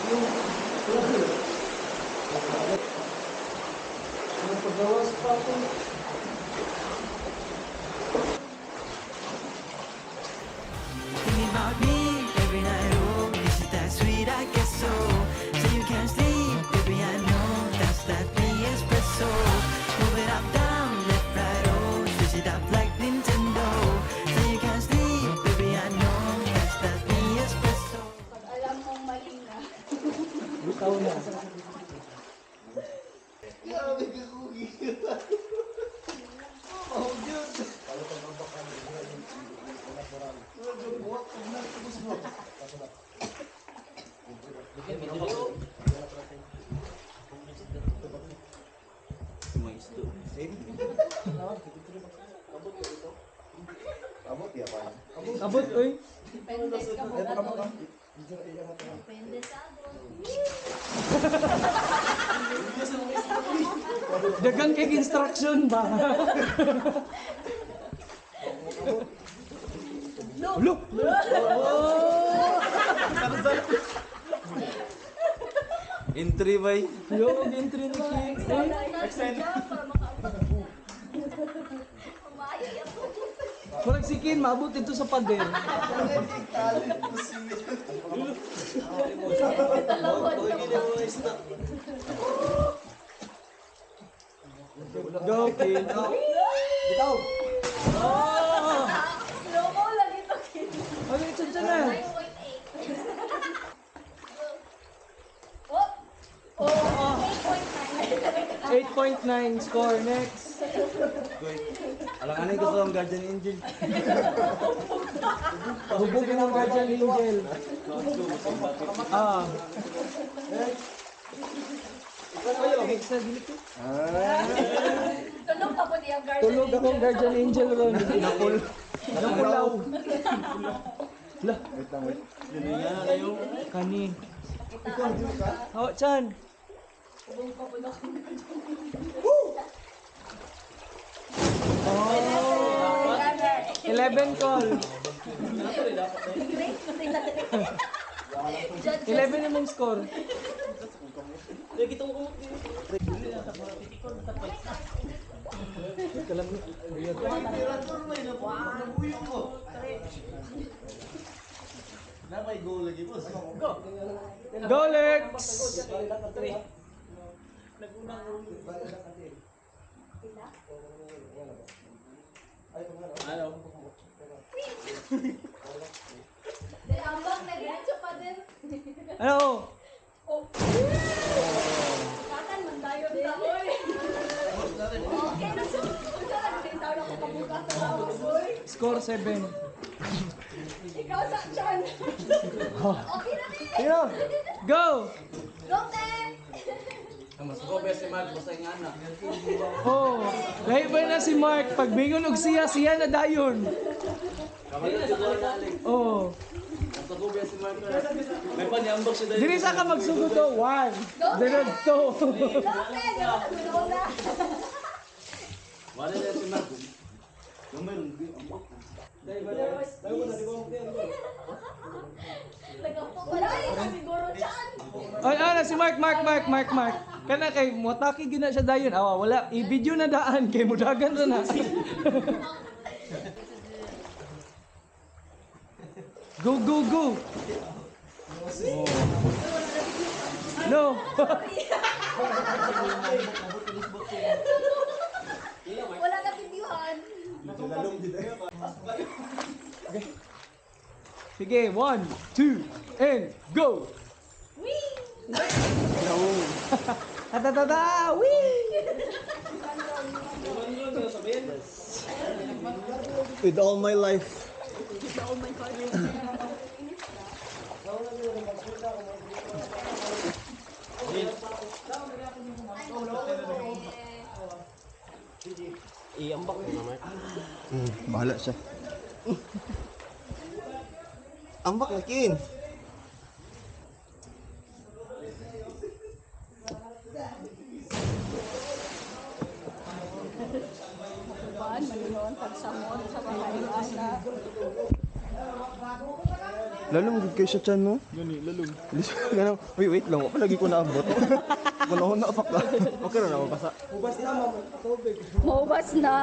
Ang paggawas pa ako. Thinking about me every night, oh, is it that sweet? I guess so. Say you can't sleep, baby, I know that's that me espresso. Move it up, down, left, right, oh, switch it up like Nintendo. Say you can't sleep, baby, I know that's that me espresso. Pag alam mong mali na. Bitaw na. Grabe ka, kugi. Oh, good. Abot ya pa. Abot, oy. Depende sa kabuhaton. Depende sa abot. Dagang kay instruction ba? Look! Oh! Entry bay. Yo, entry ni King. Extend. Para makaabot na. Umayo ako. Murag si Kin, maabot ito sa pader. Go, Kin. Oh. Bitaw! Oh! Slow mo lang ito, Kim. Okay, tsan na. 9.8. Oh! Oh! 8.9. 8.9 score. Next. Alanganin ko sa ang guardian angel. Hubugin ang guardian angel. Ah. Okay, sa gilid ko. Tulog ako niya, guardian. Tulog akong guardian angel ron. Napul. Napulaw. La, Wait lang, wait. kani. Oh, Chan. Ubong pa po na akong guardian angel. Oh. 11 call. Judges. 11 yung score. Napay go lagi, boss. Go, Lex! Di, ambang na diretso pa din. Ano? Oh. Katan man tayo ta, oy. Okay na sa unsa lang din taon ako kabuka sa lawas, oy. Score 7. Ikaw sa chan. Okay na ni. Sino? Go! Go, te. Mas ko best si Mark basta nga na. Oh, lahi ba na si Mark? Pag bingon og siya, siya na dayon. Oh. Mas ko best si Mark. May panyambak siya dahil. Dili sa ka magsugod to. 1, 0, 2. Go, te. Go, te. Na. Wala na si Mark. Gamay rong di ambak. Nagapo pa na ka siguro chan. Ay, ah, na si Mark, Mark, Mark, Mark, Mark. Kana kay motaki gina siya dayon. Awa, wala. I-video na daan kay mudagan ra na. Go, go, go. Oh. No. Wala na videohan. Sige, 1, 2, and go. Wee! No. Ta ta ta ta. Wee! With all my life. Iambak mo na Mark. Bahala siya. Ambak na kin. Kuan, malinoon pagsamot sa mga ana. Lalong gud kay siya chan, no? Gani, lalong. Ganang, wait, wait lang. Wala lagi ko naabot. Kung ako naapak ka. Okay ra na ako basa. Maubas na.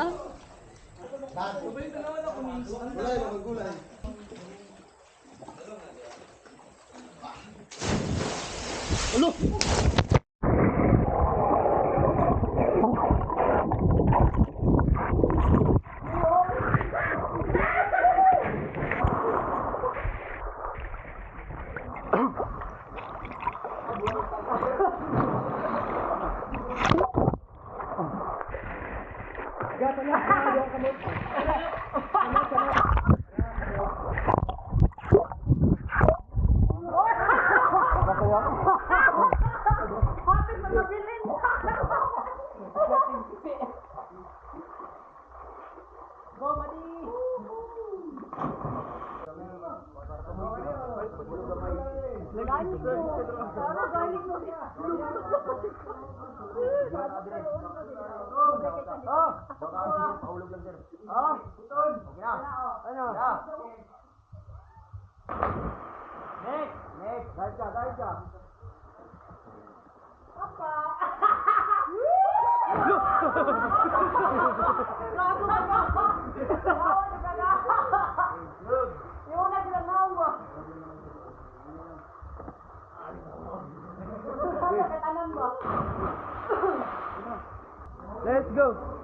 Let's go.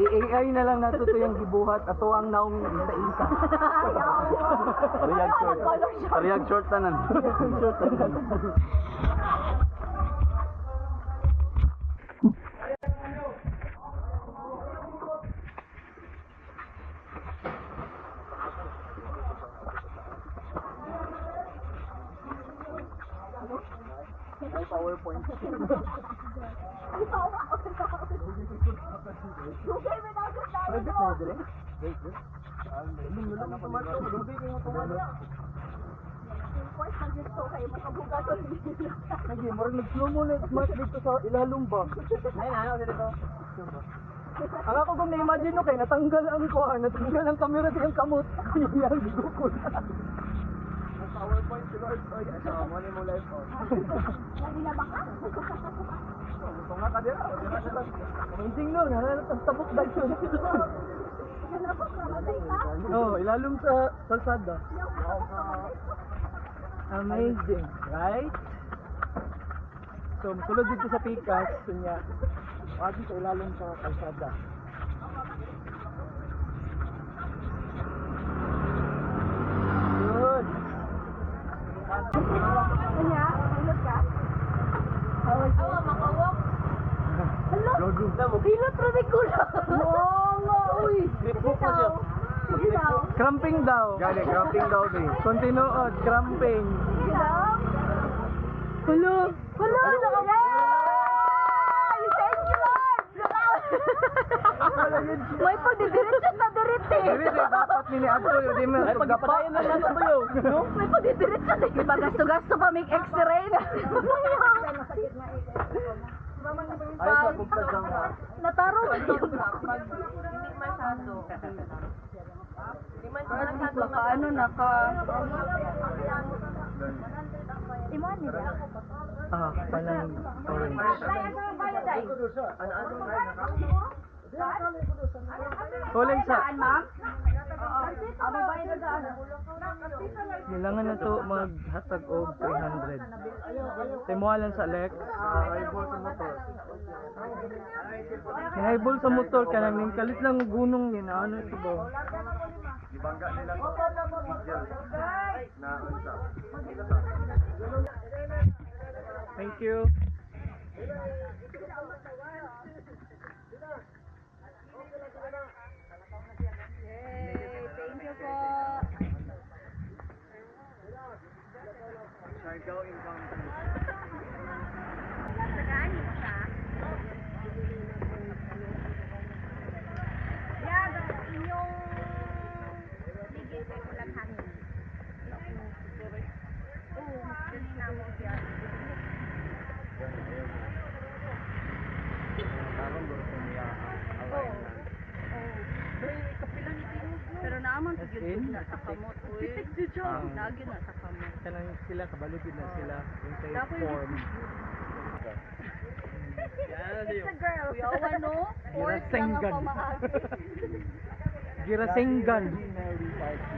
I-AI na lang nato to yung gibuhat ato ang naong isa-isa. Parehag short. Parehag short tanan. Short tanan. Lagi, murag nag-slow mo na smart dito sa ilalong ba? Ayun, ano dito. Ang ako kung na-imagine no kay natanggal ang kuha, natanggal ang camera sa iyang kamot. Iyang gigukol. PowerPoint si Lord. Oy, asa mo ni mo life oh. Gusto nga ka dira. Dira siya lang. Amazing no, nahanap ang tabok dahil. Oh, ilalong sa kalsada. Amazing, right? So, musulod dito sa Pikas, kunya, wagi sa ilalong sa kalsada. Good. Kanya, hilot ka? Awa, makawak. Hala, hilot ra ni kulang. Oo, uy. Grip na siya. Sige daw. Cramping daw. Gani, cramping daw ni. Continuod, cramping. Sige daw. Hello. Hala, naka- Yay! Thank you, Lord! May pagdidiretso na direte. Dili dapat nini ato di mo Ay, pagpatayan na lang ito yo. No? May pagdidiretso na. May pagasto-gasto pa, make x-ray na. Ay, sa kung ka. Nataro na yung Baka ano, naka... Imuan nila. Ah, palang orange. Kulang sa Kailangan na to maghatag og 300. Timualan sa Lex. Eyeball sa motor. Ni highball sa motor kanang ning kalit lang og gunong ni na ano ito ba? Gibangga nila to. Angel. Na unsa? Unsa? Thank you. Yay, thank you po. Siargao encounter. Tagaan niyo mo siya. Yeah, inyong ligid kay kulang hangin. Oo, mas dali na mo siya. Karon guro ko niya ang alignment. Pero naaman sa As in, gyud na sa kamot uy. Nagyud na sa kamot. Kanang sila kabalo gyud na sila yung kay Dapat yung- form. It's a girl. Kuyawa no? Fourth lang ang Girasengan. pamaagi. Girasengan. Mary Party.